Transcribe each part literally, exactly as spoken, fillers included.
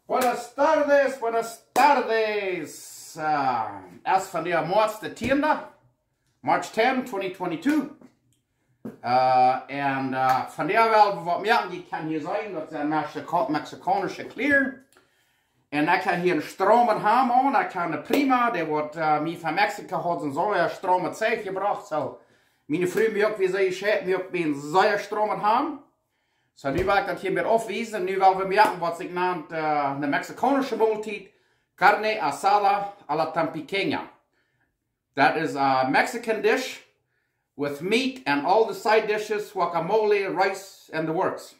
Buenas tardes, buenas tardes. Uh, es vandaag März de tiende, March ten, twenty twenty-two. Uh, en uh, vandaag well wie waut moaken. Jie kjennen hia seenen, daut sent Mexiko-, mexikaunsche Kjleeda. En ekj hab hia een stromen Ham aun. Ekj hab een Prima, dee woat uh, mie von Mexiko haft een sea stromen Zeich jebrocht. Soo, miene Fru muak, wie see scheit, muak mie een sea stromen Ham. Soo, nu well ekj daut hia mol aufwiesen. Nu well wie moaken waut ekj nand uh, de mexikaunsche Moltiet, carne asada a la tampiqueña. That is a Mexican dish with meat and all the side dishes, guacamole, rice and the works.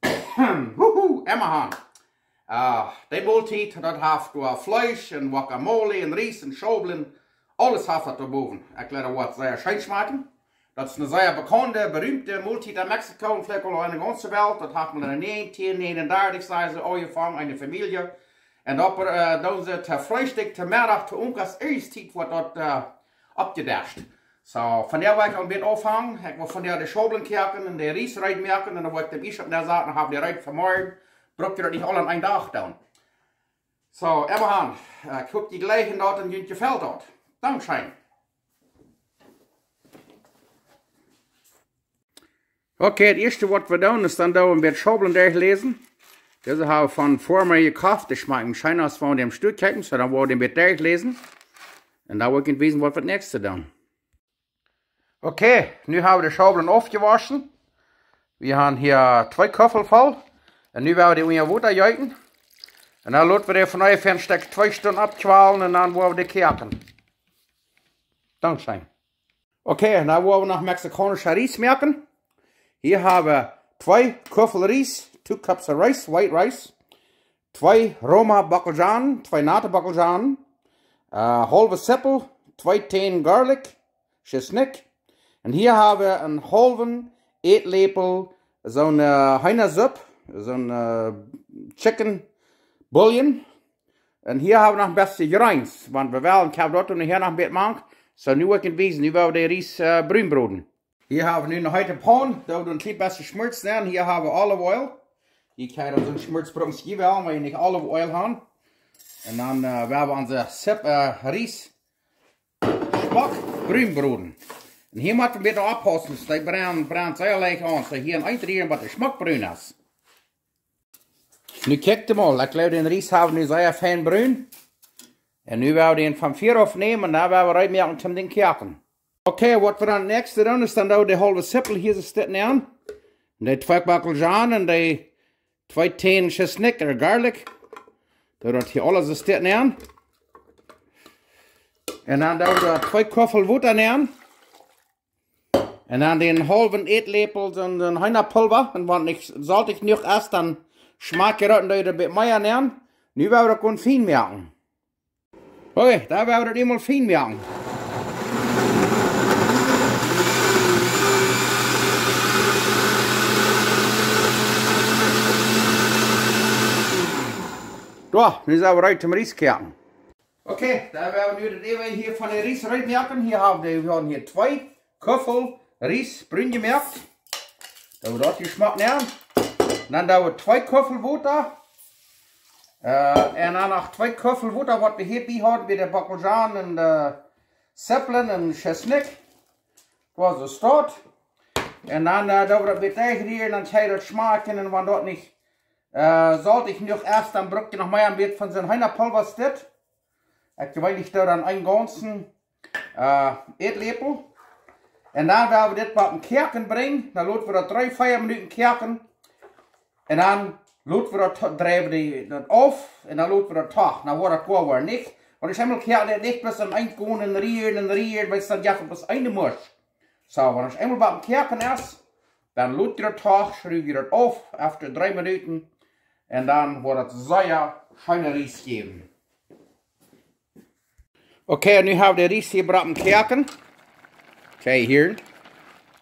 Huhu, emma han. Uh, de Moltiet, daut haft doa Fleesch en guacamole en Ries en Schaublen. Aules haft daut doa bowen. Ekj jleew daut woat sea scheen schmakjen. Daut es eene sea bekaunde, berühmte Moltiet en Mexiko en veleicht aul en de gaunze Welt. Daut haft mau en näajentieen näajenundartich, sent see aunjefongen, eene Famielje. En daut uh, doonen see to Freestikj, to Meddach, to Unkas Ätentiet woat daut uh, oppjedescht. Soo, vondoag well ekj een bät aunfangen. Ekj well vondoag de Schaublen koaken en de Ries reed moaken. En dan woa ekj dän Ries opp de Sied haben, dee reed fa morjen. Bruck jie daut nich aula aun eenen Dach doonen. Soo, emma han. Uh, ekj hop, jie jlikjen daut en junt jefelt daut. Dankscheen. Okay, daut ieeschte waut wie doonen es dan doa een bät Schaublen derchläsen. Dise hab wie von ver mie jekoft. Dee schmakjen scheena aus von däm Stua kjeepen, soo dan woa wie dän bät derchläsen. En dan woa ekj junt wiesen waut wie daut näakjste doonen. Okay, nu hab wie de Schaublen aufjewoschen. Wie haben hia twee Kuffel voll. En nu woa wie dee unja Wota jeeten. En dan lot wie dee von onjefäa een Stekj twee Stunden oppkjwalen en dan woa wie dee koaken. Dankscheen. Okay, dan woa wie noch mexikaunsche Ries moaken. Hia hab wie twee Kuffel Ries, two cups of rice, white rice. Twee Roma Bockelzwiebeln, twee natte Bockelzwiebeln. Uh, haulwe Zippel, twee Tänen Garlic, Tschesnikj. En hia hab wie een haulwen Ätläpel, soone uh, Heenasupp, soone uh, Chicken Bouillon. En hia hab wie noch een bät Jreens, want wie wellen, ekj hab doa noch hia noch een bät mank. Soo, nu woa ekj junt wiesen, nu woa wie de Ries uh, brun broden. Hia hab wie nu eene heete Paun, doa doo wie een kjlien bät Schmolz nenn. Hia hab wie olive oil. Jie kjennen soon Schmolz brucken aus jie wellen, wan jie nich olive oil haben. En dan uh, woa wie onse Zipp, uh, Ries schmock brun broden. En hia mott wie een bät oppaussen, daut dee brennt, brennt sea leicht aun. Soo hia een Eent rieren, waut dee schmock brun es. Nu kjikjt mol, ekj jleew dän Ries hab wie nu sea fein brun. En nu woa wie dän von Fia aufnämen en dan woa wie reed moaken toom dän koaken. Okay, waut wie dan daut näakjste doonen es dan doa de haulwe Zippel hia soo steit nenn. En de twee Bockelzwiebeln en de twee Tänen Tschesnikj ooda Garlic. Doo daut hia aules soo steit nenn. En dan doo wie doa twee Kuffel Wota nenn. En dan dän haulwen Ätläpel soon, soon Heenapulwa. En wan nich soltich jenuach es, dan schmakjt daut en dee een bät mea nenn. Nu woa wie daut gonen fien moaken. Okay, dan woa wie daut nu mol fien moaken. Soo, nu sent wie reed toom Ries koaken. Okay, dan woa wie nu daut äwa hia von dän Ries reed moaken. Hia hab wie, wie haben hia twee Kuffel Ries brun jemoakt. Dan woa wie daut hia schmock nämen. Dan doo wie twee Kuffel Wota. Uh, en dan noch twee Kuffel Wota, waut wie hia bie hauden, bie de Bockelzwiebeln en de Zippel en Tschesnikj. Soo aus daut steit. En dan uh, doo wie daut bät derchrieren, dan kjenn jie daut schmakjen. En wan daut nich uh, soltich jenuach es, dan bruck jie noch mea een bät von soon Heenapulwa dit. Ekj jeweenlich doo dan een gaunzen uh, Ätläpel. En dan woa wie dit bie daut Koaken brinjen. Dan lot wie daut dree, vea Minuten koaken. En dan lot wie daut, drei wie daut auf. En dan lot wie daut doch. Dan woat daut goa woaren, nich? Wan eemol koakt, nich bloos aun eent gonen en rieren en rieren, wiels dan jeft daut bloos eene Musch. Soo, wan eemol bie daut Koaken es, dan lot jie daut doch, schruw jie daut auf, efter dree Minuten. En dan woat daut sea scheene Ries jäwen. Okay, nu hab wie dän Ries hia bie daut Koaken. Okay, hia.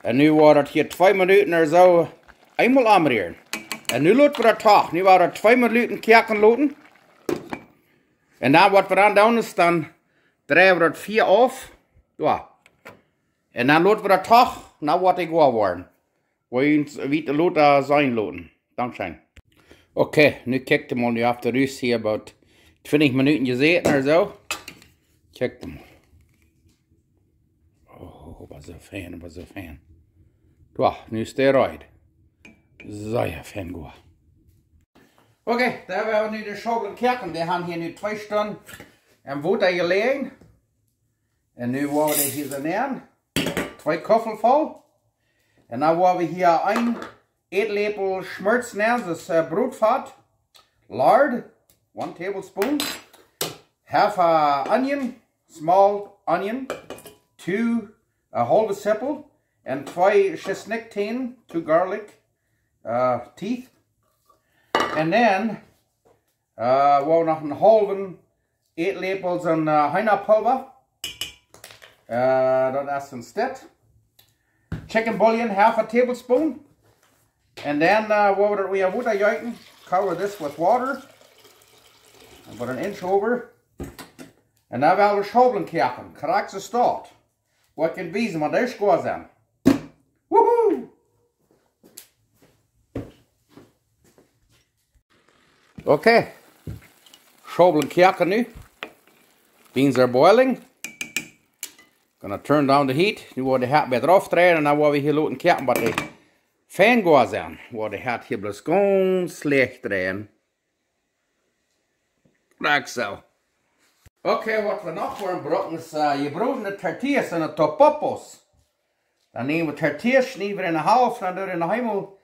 En nu woat daut hia twee Minuten ooda soo eemol omrieren. En nu lot wie daut doch. Nu woa wie daut twee Minuten koaken loten. En dan waut wie dan doonen es, dan drei wie daut Fia auf. Soo. En dan lot wie daut doch, dan woat daut goa woaren. Woa wie ons wieda lota sennen loten. Dankscheen. Okay, nu kjikj mol, nu haft de Rus hia about twintich Minuten jesäten ooda soo. Kjikj mol. Oh, waut een Fan, waut een Fan. Doch, nu es dee reed. Sea fein goa. Okay, dan woa wie nu de Schaublen koaken. Dee han hia nu twee Stunden em Wota jeläajen. Un nu woa wie dee hia soo nämen. Twee Kuffel voll. Un dan woa wie hia een Ätläpel Schmorz nämen, daut es, äh, Brotfat. Lard, one tablespoon. Half a onion, small onion. Two, a whole Zippel. Un twee Schisnikjtänen, two garlic, äh, teeth. Un dan, äh, woa wie noch een haulwen Ätläpel soo, äh, Heenapulva. Äh, daut es een Stück. Chicken bouillon, half a tablespoon. Un dan, äh, woa wie daut unja Wota jeeten. Cover this with water. About an inch over. Un dan woa wie Schaublen koaken. Krakjt soo aus daut. Woa ekj junt wiesen, waut dee goa sent. Woohoo! Okay. Schaublen koaken nu. Beans are boiling. Gonna turn down the heat. Nu woa wie de Hett bät rauf dreien un dan woa wie hia loten koaken, waut dee fein goa sent. Woa wie de Hett hia bloos gaunz läach dreien. Like so. Okay, waut wie noch woaren brucken es, äh, jebrodne tortillas un de totopos. Dan näm wie tortillas, schnied wie en haulf, dan doo wie en Himmel.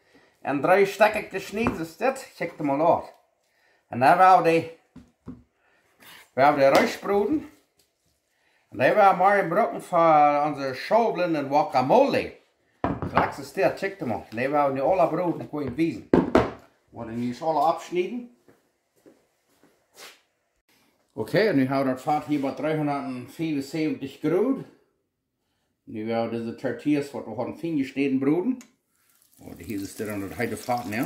Un dree Stekja schnieden, soo aus dit. Kjikj mol aun. Un dan woa wie dee, woa wie dee rutbroden. Un dee woa wie morjen brucken fa onse Schaublen un Guacamole. Krakjt soo aus dit, kjikj mol. Dee woa wie nu aula broden, ekj woa junt wiesen. Woaren nu aula aufschnieden. Okay, nu ha wie daut Fat hia bie dreehundatfiefunsäwentich Grod. Nu woa wie dise tortillas, waut wie hauden fein jeschnäden, broden. Oh, dee hia es dan daut heete Fat, nä?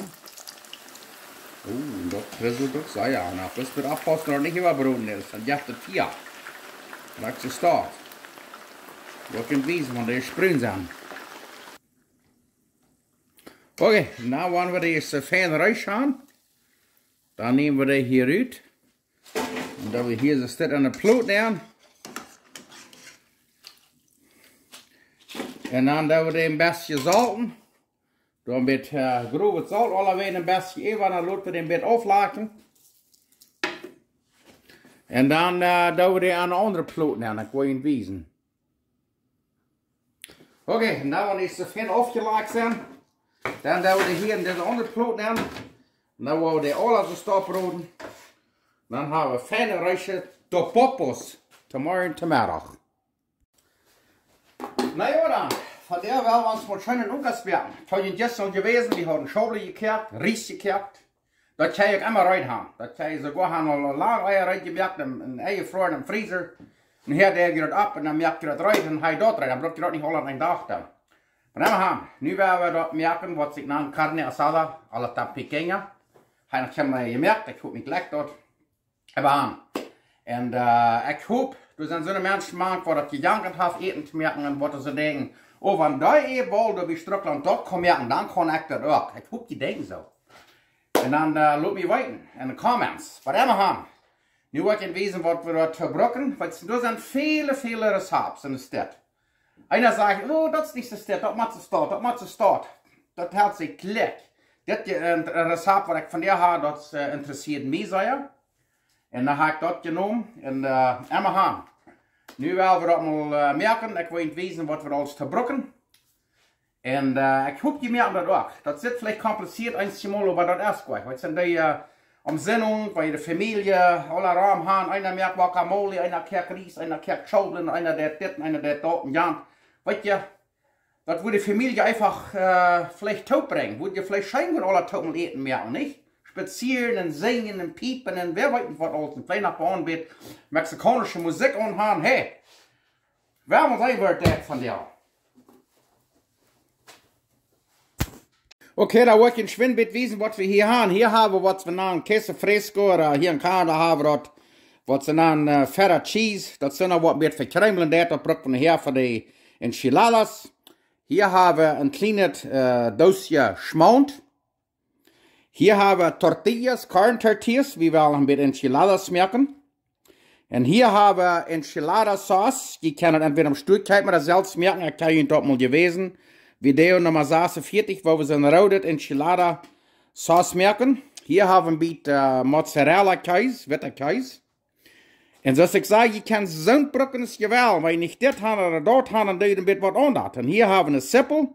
Oh, un daut kriselt uk soo, jo. Nu, daut woat oppaussen, daut nich äwabroden es. Dan jeft et Fia. Krakjt soo aus daut. Woa ekj junt wiesen, waut dee brun sent. Okay, nu woa wie dee soo fein reed haben. Dan näm wie dee hia rut. Un dan doo wie hia soo Stekja aun de Plot nämen. Un dan doo wie dee een bät solten. Doo een bät, äh, growet Solt aulawäajen een bät äwa, dan lot wie dee een bät auflakjen. Un dan, äh, doo wie dee aun de aundre Plot nämen, ekj woa junt wiesen. Okay, nu wan dee soo fein aufjelakt sent, dan doo wie dee hia en dise aundre Plot nämen. Dan woa wie dee aula soo stopp broden. Dan ha wie feine reed Totopos. Tomorrow to Middach. Na jo, dan. Vondoag woa wie ons mol scheen en Unkas moaken. Ekj hab jistren aul jewäsen, wie hauden Schaublen jekoakt, Ries jekoakt. Daut kjenn jie uk emma reed haben. Daut kjenn jie soogoa haben aul lang ea reed jemoakt un, un enjefroaren em Freezer. Un hia doo jie daut opp un dan moakt jie daut reed un hee daut reed. Dan bruckt jie daut nich aul aun een Dach doonen. Oba emma han, nu woa wie daut moaken, waut see nanen carne asada a la tampigueña. Hab noch kjeenmol jemoakt, ekj hop, mie jlikjt daut. Oba han. Un, äh, ekj hop, doa sent soone Menschen mank, waut daut jejankat haben, Äten to moaken un waut see denkjen, oh, wan dee eemol doa bie Struckland daut kaun moaken, dan kaun ekj daut uk. Ekj hop, dee denkjen soo. Un dan, äh, lot mie weeten en de comments. Oba emma han. Nu woa ekj junt wiesen, waut wie doa brucken. Wiels doa sent väle, väle Rezepten en de Staut. Eena sajcht, oh, daut es nich soo stoakj, daut mott soo stoakj, daut mott soo stoakj. Daut helt sikj jlikj. Dit, äh, Rezept, waut ekj vondoag hab, daut, äh, interessieet mie sea. Un dan hab ekj daut jenomen un, äh, emma han. Nu woa wie daut mol, äh, moaken. Ekj woa junt wiesen, waut wie aules brucken. Un, äh, ekj hop, jie moaken daut uk. Daut sitt veleicht kompliziert eent mol, oba daut es goot. Weetst, en dee, äh, Omsennunk, wua jie de Famielje aula rom han, eena moakt Guacamole, eena koakt Ries, eena koakt Schaublen, eena deit dit, eena deit daut un jant. Weetst, daut wudd de Famielje eefach, äh, veleicht toopbrinjen. Wudd veleicht scheen, wan aula toop mol Äten moaken, nich? Spazieren un sinjen un piepen un wäa weet nich waut aules. Un veleicht noch een bät mexikaunsche Musikj aunhan. Hey, wäa mott seenen, woat daut vondoag. Okay, dan woa ekj junt schwind bät wiesen, waut wie hia han. Hia ha wie waut wie nanen queso fresco, ooda hia en Kanada ha wie daut, waut see nanen, äh, feta cheese. Daut sent noch waut bät vekjreemlen, daut bruck wie hia fa de enchiladas. Hia ha wie een kjlienet, äh, Doosje Schmaunt. Hia hab wie tortillas, corn tortillas, wie wellen een bät enchiladas moaken. Un hia hab wie enchilada sauce. Jie kjennen daut entwäda em Stua kjeepen ooda selfst moaken. Ekj hab junt daut mol jewäsen. Video Numma sasunvieetich, wua wie soone roode enchilada sauce moaken. Hia hab wie een bät, äh, mozzarella Kjees, witta Kjees. Un soo aus ekj säd, jie kjennen soont brucken aus jie wellen, wan jie nich dit haben ooda daut haben, dan doo jie een bät waut aundasch. Un hia hab wie eene Sippel.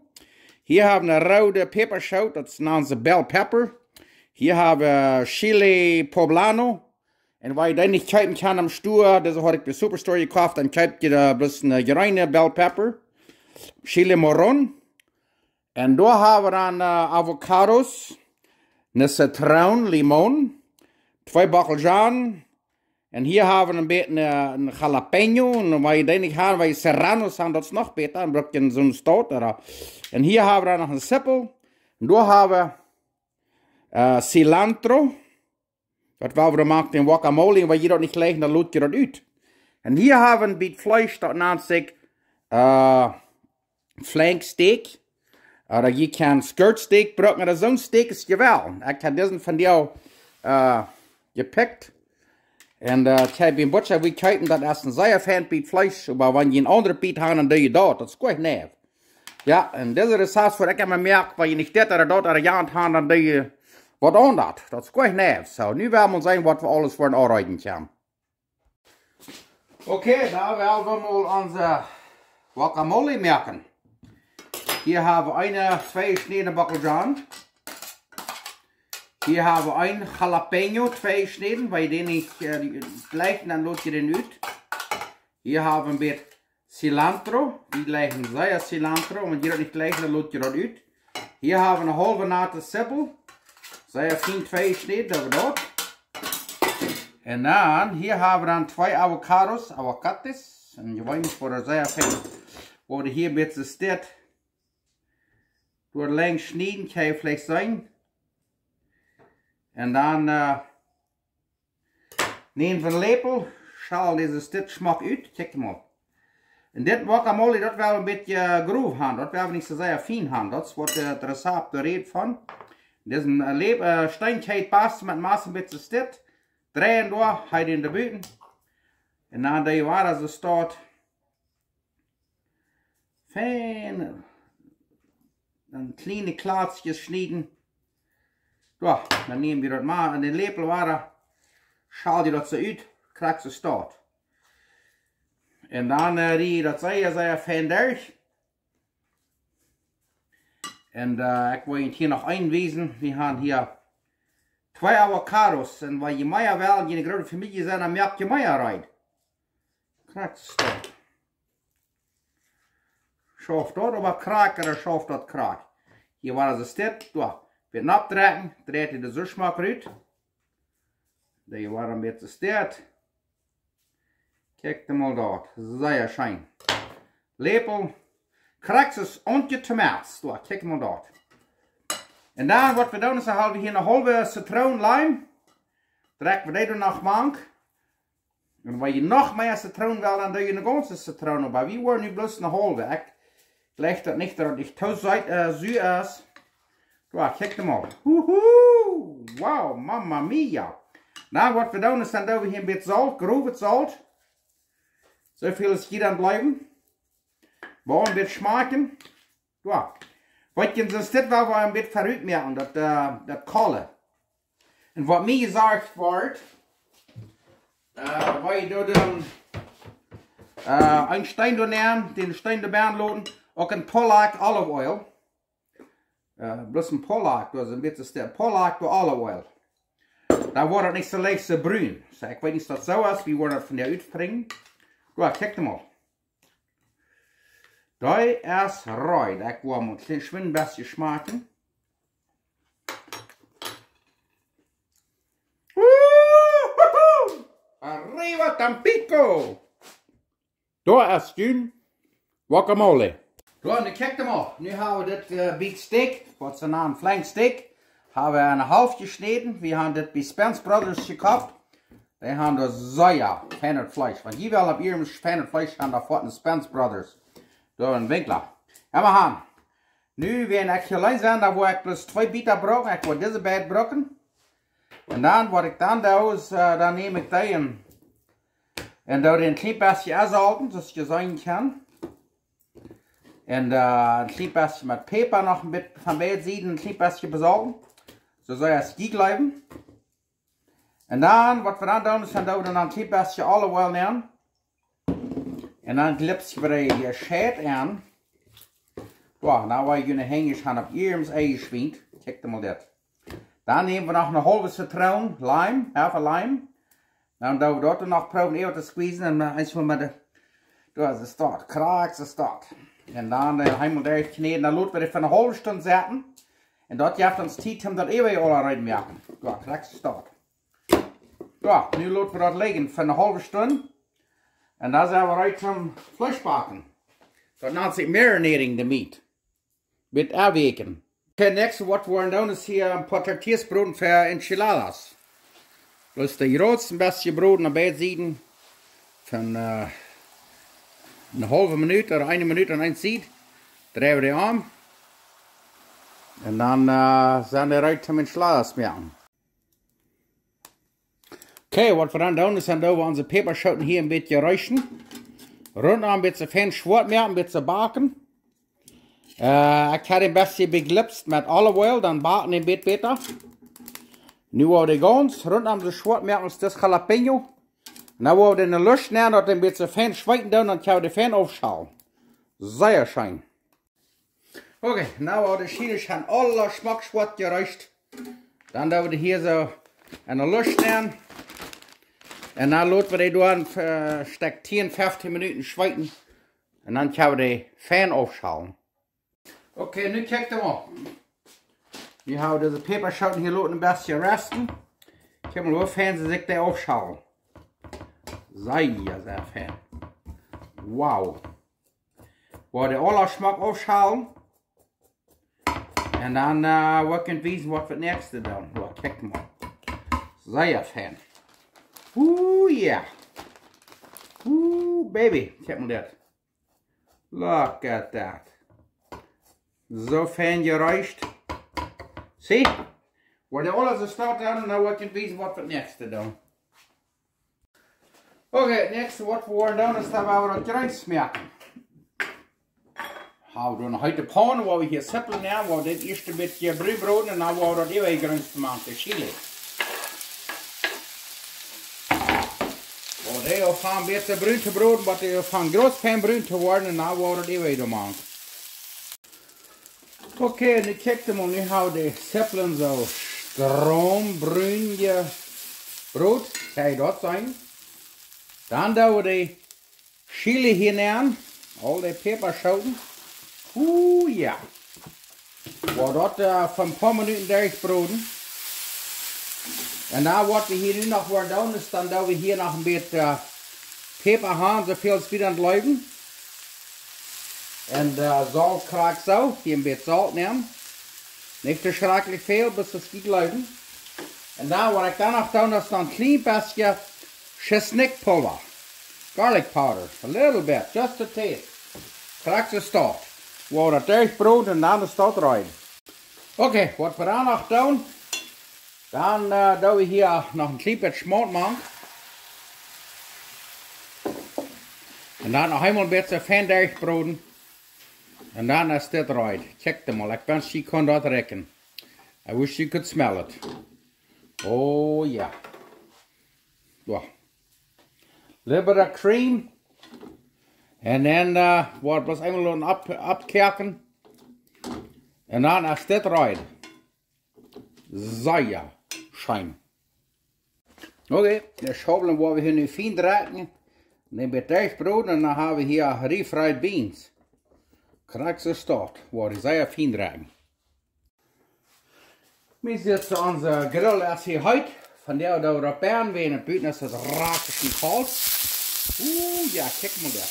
Hia hab wie eene roode Päpaschoot, daut nanen see bell pepper. Hia hab wie chile poblano. Un wan jie dee nich kjeepen kjennen em Stua, dise haud ekj bie Superstore jekoft, dan kjeep jie doa bloos eene jreene bell pepper. Chile morrón. Un doa hab wie dan, äh, Avocados, eene Zitroon, Limon, twee Bockelzhonen. Un hia hab wie een bät, äh, een jalapeño. Un wan jie dee nich haben, wan jie serranos haben, daut es noch bäta. Dan bruck jie soone Staut, ooda. Un hia hab wie dan noch eene Sippel. Un doa hab wie, äh, cilantro. Daut well wie moaken dän Guacamole, un wan jie daut nich jleichen, dan lot jie daut ut. Un hia hab wie een bät Fleesch, daut nant sikj, äh, flank steak. Ooda jie kjennen skirt steak brucken, ooda soon steak aus jie wellen. Ekj hab disen von dee, äh, jepickt. Un, äh, ekj hab biem Butcha, wie kjeepen, daut es een sea fein bät Fleesch, oba wan jie een aundret bät haben, dan doo jie daut. Daut es goot, nä. Jo, un dise Rezept wudd ekj emma moaken, wan jie nich dit ooda daut ooda jant haben, dan doo jie waut aundasch. Daut es goot, nä. Soo, nu well wie seenen, waut wie aules fa een Aunrieekjen haben. Okay, dan well wie mol onse Guacamole moaken. Hia hab wie een, äh, twee jeschnädne Bockelzhon. Hia hab wie een jalapeño, twee jeschnädne, wan jie dee nich, äh, dee jleichen, dan lot jie dän ut. Hia hab wie een bät cilantro, wie jleichen sea cilantro, wan jie daut nich jleichen, dan lot jie daut ut. Hia hab wie eene haulwe nate Sippel, sea fein twee jeschnädne, daut wie daut. Un dan, hia hab wie dan twee Avocados, Aguacates, un jie weeten, woat sea fein, woat hia een bät dit doa lenjd schnieden, kjenn jie veleicht seenen. Un dan, äh, näm wie een Läpel, schal dise Stit schmock ut, kjikj mol. Un dit Guacamole, daut well wie een bät, äh, grof haben, daut well wie nich soo sea fein haben, daut es waut, äh, daut Rezept rät von. Dise, äh, Läp-, äh, Steenkjäd bast met Masse een bät Stit, dreien doa, hee dän doa buten. Un dan dee wada soo staut fein, dan kjliene Kjlatzkjes schnieden. Jo, dan näm wie daut mol en dän Läpel wada, schal jie daut soo ut, krakjt soo staut. Un dan, äh, rie jie daut sea, sea fein derch. Un, äh, ekj well junt hia noch eent wiesen. Wie haben hia twee Avocados. Un wan jie mea wellen, jie eene groote Famielje sent, dan moakt jie mea rein. Krakjt soo. Schauft daut oba krakjt, ooda schauft daut krakjt? Hia wada soo Stit, doa. Bät nopdrekjen, dreit jie dee soo schmock rut. Dee wada een bät soo Stit. Kjikj mol daut, sea scheen. Läpel, krakjt soo aus onje Tomaten, doa, kjikj mol daut. Un dan, waut wie doonen, es, dan haben wie hia eene haulwe Zitroon, Leim. Drekj wie dee doa noch mank. Un wan jie noch mea Zitroon wellen, dan doo jie eene gaunze Zitroon, oba wie woaren nu bloos eene haulwe. Ekj jleich daut nich, daut daut nich too seet, äh, sua es. Doa, kjikj mol. Huhu! Wow, mamma mia! Na, waut wie doonen es, dan doo wie hia een bät Solt, growet Solt. Soo väl aus jie dan jleewen. Woa een bät schmakjen. Jo. Waut jie soo Stit, woa wie een bät verut moaken, daut, äh, daut Kolle. Un waut mie jesajcht woat, äh, woa jie doa dan, äh, een Steen doa nämen, dän Steen doa benne loten, uk een Polack olive oil. Äh, bloos een Polack, daut es een bät Stit, Polack doa olive oil. Dan woat daut nich soo leicht soo brun. Soo, ekj weet nich aus daut soo es, wie woaren daut von dee utbrinjen. Jo, kjikj mol. Dee es reed. Ekj woa mol kjlien, schwind een bät schmakjen. Woohoo! Arriba Tampico! Doa es jun Guacamole. Jo, nu kjikj mol. Nu haben wie dit, äh, Beef Steak, waut see nanen Flank Steak, haben wie en Halft jeschnäden. Wie haben dit bie Spence Brothers jekoft. Dee haben doa sea feinet Fleesch. Wan jie wellen opp äa feinet Fleesch haben, dan foat no Spence Brothers. Doa en Winkler. Jo, wie haben Nu, wan ekj auleen sie, dan woa ekj bloos twee Bieta brucken. Ekj woa dise beid brucken. Un dan, waut ekj dan doo, es, äh, dan näm ekj dee un, un doo dee een kjlien bät ensolten, soo aus jie seenen kjennen. Un, äh, een kjlien bät met Päpa noch een bät von beid Sieden een kjlien bät ensolten. Soo aus jie jleewen. Un dan, waut wie dan doonen, es dan doo wie dan een kjlien bät olive oil nämen. Un dan glips wie dee Scheit aun. Jo, nu woa jie june Henj han opp iernst enjeschwient. Kjikj mol dit. Dan näm wie noch eene haulwe Zitroon, lime, half a lime. Dan doo wie daut noch proowen äwa to squeezen un, äh, eent mol met de, jo, soo es daut, krakjt soo es daut. Un dan, äh, eemol derchkjnäden, dan lot wie daut fa eene haulwe Stund sitten. Un daut jeft ons Tiet om daut äwa aul reed to moaken. Jo, krakjt soo es daut. Jo, nu lot wie daut lijen fa eene haulwe Stund. Un dan sent wie reed toom Fleesch backen. Daut nant sikj marinating the meat. Met aunwäakjen. Okay, next waut wie woaren doonen es hia een poa tortillas broden fa enchiladas. Bloos de Jrots een bät broden opp beid Sieden. Von, äh, eene haulwe Minut ooda eene Minut aun eene Sied. Drei wie dee om. Un dan, äh, sent dee reed toom enchiladas moaken. Okay, waut wie dan doonen es, dan doo wie onse Päpaschooten hia een bät reesten. Runtom een bät fein schwoat moaken, een bät backen. Äh, ekj hab een bät beglips met olive oil, dan backen een bät bäta. Nu woa wie dee gaunz runtom soo schwoat moaken aus dit jalapeño. Nu woa wie dee enne Lusch nämen, daut dee een bät fein schweeten doonen, dan kjenn wie dee fein aufschalen. Sea scheen. Okay, nu woa wie de Chiles han aula schmock schwoat jereest. Dan doo wie dee hia soo enne Lusch nämen. Un dan lot wie dee doa een, äh, Stekj tieen, feftieen Minuten schweeten. Un dan kjenn wie dee fein aufschalen. Okay, nu kjikj mol. Nu hab wie dise Päpaschooten hia loten een bät reesten. Kjikj mol, woo fein see sikj dee aufschalen. Sea, sea fein. Wow. Woa wie dee aula schmock aufschalen. Un dan, äh, woa ekj junt wiesen waut wie daut näakjste doonen. Jo, kjikj mol. Sea fein. Ooh, yeah. Ooh, baby. Kjikj mol dit. Look at that. Soo fein jereest. See? Woa wie dee aula soo stoakj doonen, dan woa ekj junt wiesen waut wie daut näakjste doonen. Okay, next waut wie woaren doonen es dan woa wie daut Jreens moaken. Hab wie noch eene Paun, woa wie hia Zippeln nämen, woa wie dit ieescht een bät brun broden un dan woa wie daut äwaje Jreens moaken, de Chile. Woa wie dee aul een bät brun to broden, waut dee aul groot fein brun to woaren un dan woa wie daut äwaje moaken. Okay, nu kjikj mol, nu hab wie de Zippeln soo stroombrun jebrot. Kjenn jie daut seenen? Dan doo wie de Chile hia nämen. Aul de Päpaschooten. Ooh, jo. Woa wie daut, äh, fa een poa Minuten derchbroden. Un dan waut wie hia nu noch woaren doonen es, dan doo wie hia noch een bät, äh, Päpa han, soo väl aus wie dan jleewen. Un, äh, Solt krakjt soo, hia een bät Solt nämen. Nich too schrakjlich väl, bloos aus jie jleewen. Un dan waut ekj dan noch doo, es dan een kjlien bät Schisnikjpulva. Garlic powder, a little bit, just a taste. Krakjt soo es daut. Woa wie daut derchbroden un dan es daut reed. Okay, waut wie dan noch doonen, dan, äh, doo wie hia noch een kjlien bät Schmolt moaken. Un dan noch eemol een bät fein derchbroden. Un dan es dit reed. Kjikj mol, ekj wensch jie kunnen daut rikjen. I wish you could smell it. Oh, jo. Jo. Little bit of cream. Un dan, äh, woa wie bloos eemol opp-, oppkoaken. Un dan es dit reed. Sea scheen. Okay, de Schaublen woa wie hia nu fein drekjen. Dan een bät derchbroden un dan hab wie hia refried beans. Krakjt soo es daut, woa wie sea fein drekjen. Wie seenen, onse Grill es hia heet. Von doa, doa opp aun, wan et buten es, es et ratzich kolt. Ooh, jo, kjikj mol doa.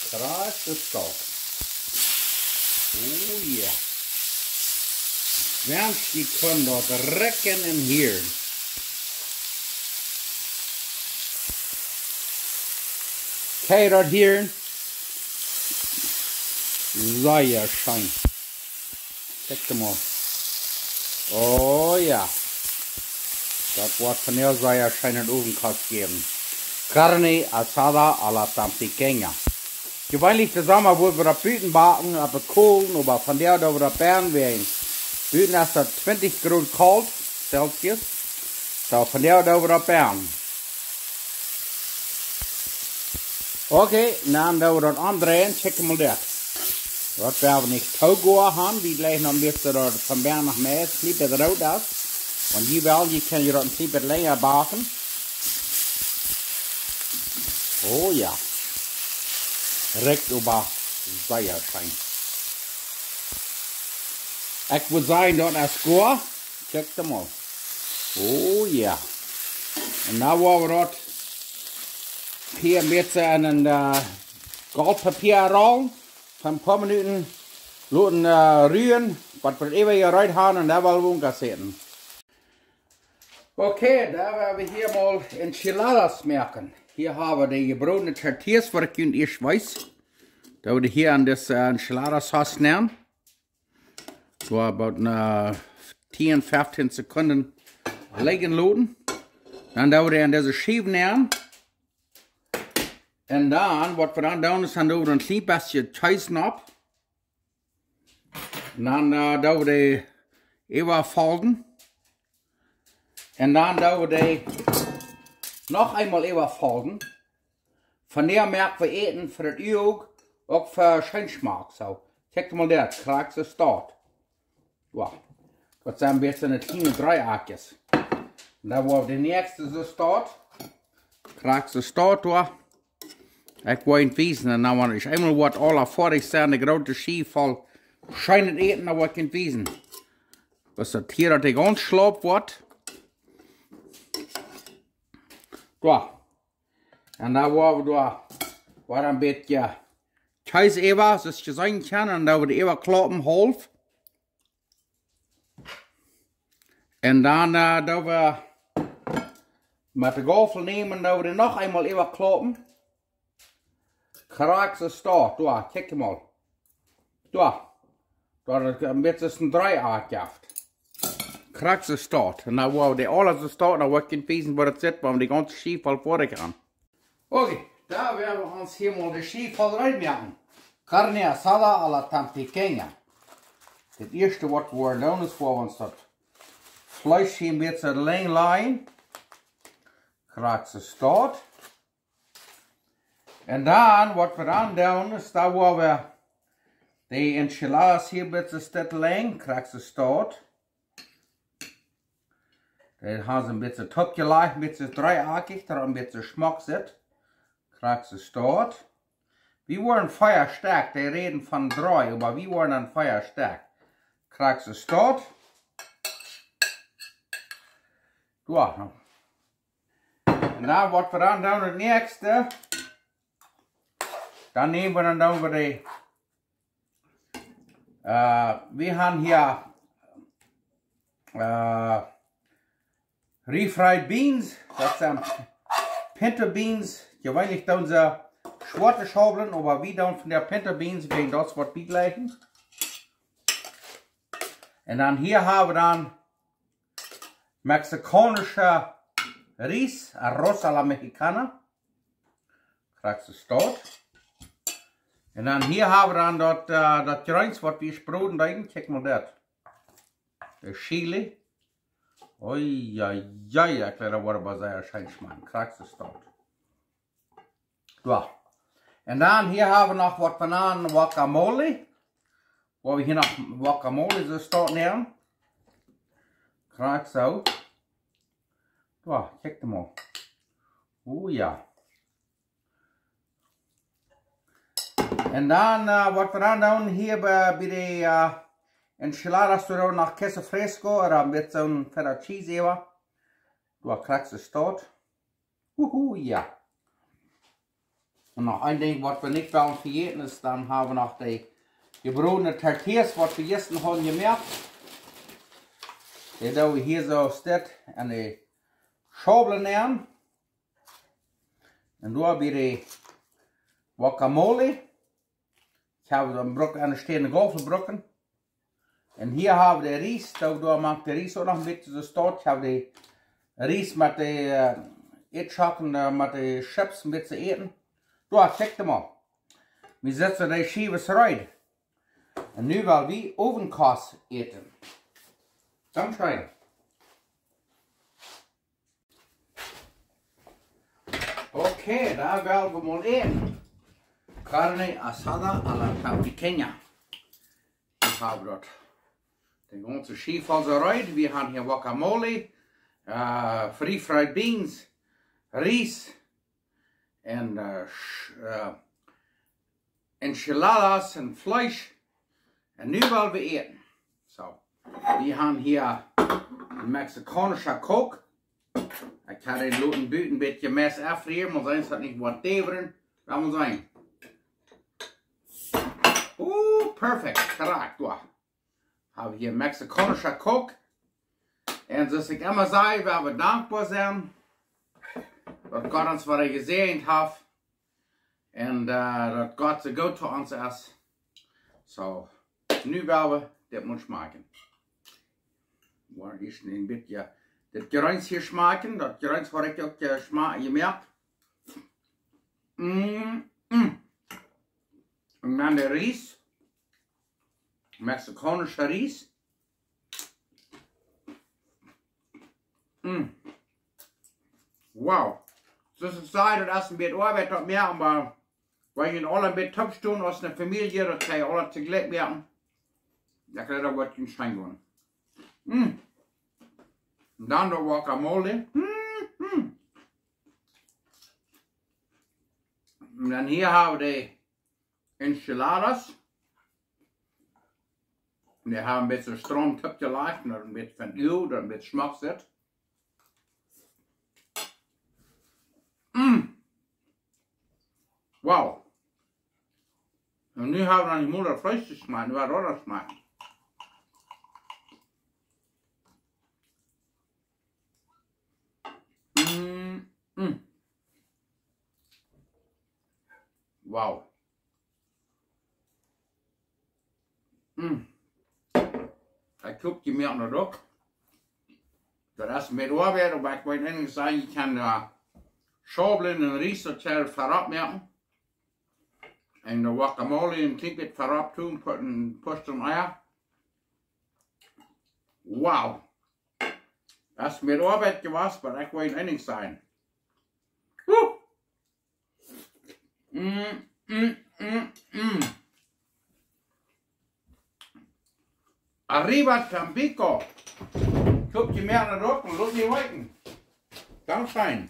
Krakjt soo es daut. Ooh, jo. Wensch jie kunnen daut rikjen un hieren. Kjenn jie daut hieren? Sea scheen. Kjikj mol. Oh jo. Daut woat vondoag sea scheene Owenkost jäwen. Carne asada a la tampiqueña. Jeweenlich de Somma wudd wie daut buten backen, opp de Kolen, oba vondoag doo wie daut bennen, wäajen buten es daut twintich Grod kolt, Celsius. Soo, vondoag doo wie daut bennen. Okay, dan doo wie daut omdreien, kjikj mol dit. Daut woa wie nich too goa han, wie jlikjen noch een bät daut von bennen noch mea es, een bät root es. Wan jie wellen, jie kjennen daut een bät lenja backen. Oh jo. Rikjt oba sea scheen. Ekj wudd sajen, daut es goa. Kjikj mol. Oh jo. Un nu woa wie daut hia een bät en een, äh, Goltpapia rollen. Fa een poa Minuten loten, äh, ruen, waut wie äwa jereet han un dan woa wie unkasseren. Okay, dan woa wie hia mol Enchiladas moaken. Hia ha wie de jebrodne Tortillas, waut ekj junt ieescht wees. Doo wie hia aun dise, äh, Enchilada Sauce nämen. Soo about ne tieen, feftieen Sekunden lijen loten. Dan doo wie dee aun dise Schiew nämen. Un dan, waut wie dan doonen, es dan doo wie een kjlien bät Kjees nopp. Un dan, äh, doo wie dee äwafolden. Un dan doo wie dee noch eemol äwafolden. Vondoag moak wie Äten fa daut Uag, uk fa scheen Schmack. Soo, kjikj mol dit, krakjt soo staut. Jo, daut sent een bät ne kjliene Dreieckjes. Un dan woa wie de näakjste soo staut. Krakjt soo staut, jo. Ekj woa junt wiesen, un dan, wan ekj eemol woa aula foadich sennen, de groote Schiew voll scheenet Äten, dan woa ekj junt wiesen. Waut daut hia, daut ekj gaunz schlaup woa. Jo. Un dan woa wie doa, woa een bät Kjees äwa, soo aus jie seenen kjennen, un dan woa wie äwaklaupen, haulf. Un dan, äh, doo wie met de Gaufel nämen, doo wie noch eemol äwaklaupen. Krakjt soo staut, doa, kjikj mol. Doa. Daut es een bät een Dreieck jeft. Krakjt soo staut. Un dan woa wie dee aula soo staut, dan woa ekj junt wiesen, woo daut sitt, wan wie de gaunze Schiew aul foadich han. Okay, dan woa wie ons hia mol de Schiew reed moaken. Carne asada a la tampiqueña. Daut ieeschte waut wie woaren doonen es, woa wie ons daut Fleesch hia een bät lang lajen. Krakjt soo staut. Un dan, waut wie dan doonen, es dan woa wie de Enchiladas hia een bät lajen, krakjt soo staut. Dee ha wie een bät toopjelajcht, een bät dreieckich, daut een bät schmock sitt. Krakjt soo staut. Wie woaren Fia Stekj, dee räden von dree, oba wie woaren dan Fia Stekj. Krakjt soo staut. Jo, un dan waut wie dan doonen, daut näakjste, dan nämen wie dan, doo wie dee, äh, wie han hia, äh, refried beans, daut sent pinto beans. Jeweenlich doonen see schwoate Schaublen, oba wie doonen vondoag pinto beans, wäajen daut es waut wie jlikjen. Un dan hia ha wie dan mexikaunsche Ries, arroz a la mexicana. Krakjt soo staut. Un dan hia ha wie dan daut, äh, daut Jreens waut wie broden deeden. Kjikj mol dit. De Chili. Oi, oi, oi, ekj jleew daut woat oba sea scheen schmakjen. Krakjt soo staut. Jo. Un dan hia ha wie noch waut Bananen Guacamole. Woa wie hia noch Guacamole soo staut nämen. Krakjt soo. Jo, kjikj mol. Oh jo. Un dan, äh, waut wie dan doonen hia bie, bie de, äh, Enchiladas, doo wie noch queso fresco, ooda met soon feta cheese äwa. Jo, krakjt soo staut. Wuhu, jo. Un noch een Dinkj waut wie nich wellen vejäten es, dan ha wie noch de jebrodne Tortillas waut wie jistren hauden jemoakt. Dee doo wie hia soo staut en de Schaubel nämen. Un doa bie de Guacamole. Ekj hab dan bruck, ne stäne Gaufel brucken. Un hia hab wie de Ries. Doa, doa moak de Ries uk noch een bät soo stoakj. Hab de Ries met de, äh, Eadschocken, äh, met de Chips een bät äten. Doa, check daut mol. Wie setten de Schiewen reed. Un nu well wie Owenkost äten. Dankscheen. Okay, dan well wie mol äten. Carne asada a la tabasqueña. Wie haben daut. De gaunze Schiew aul soo reed. Wie haben hia Guacamole, äh, refried Beans, Ries un, äh, Sch-, äh, Enchiladas un Fleesch. Un nu well wie äten. Soo, wie haben hia een mexikaunischa Kock. Ekj hab dän loten buten een bät Mess aunfrieren, mau seenen, daut nich woat däwren. Lot mol seenen. Ooh, perfekt, krakjt, doa. Hab wie hia mexikaunischa Kock. Un soo aus ekj emma saj, wie woaren dankboa sennen, daut Gott ons wada jesäajent haft. Un, äh, daut Gott soo goot to ons es. Soo, nu well wie dit mol schmakjen. Woa wie ieescht een bät dit Jreens hia schmakjen. Daut Jreens haud ekj uk, äh, schma-, jemoakt. Mm, mm. Un dan de Ries. Mexikaunischa Ries. Mm. Wow. Soo aus ekj säd, daut es een bät Oabeit daut moaken, oba wan jie aula een bät toop stonen aus eene Famielje, daut jie aula toojlikj moaken. Daut kaun daut waut scheen gonen. Mm. Un dan de Guacamole. Mm, mm. Un dan hia hab wie de Enchiladas. Dee haben een bät stroom toopjelajcht, daut een bät von Uagen, daut een bät schmock sitt. Mm. Wow. Un nu hab wie noch nich mol daut Fleesch jeschmakjt, nu woat daut schmakjen. Mm, mm. Wow. Mm. Ekj hop, jie moaken daut uk. Daut es met Oabeit, oba ekj weet eent sajen, jie kjennen, äh, Schaublen un Ries daut jie verropp moaken. Un de Guacamole een kjlien bät verropp doonen, put een Puscht un Eia. Wow. Daut es mea Oabeit jewast, oba ekj well eent sajen. Huh. Mm, mm, mm, mm. Arriba Tampico. Ekj hop jie moaken daut uk un lot mie weeten. Dankscheen.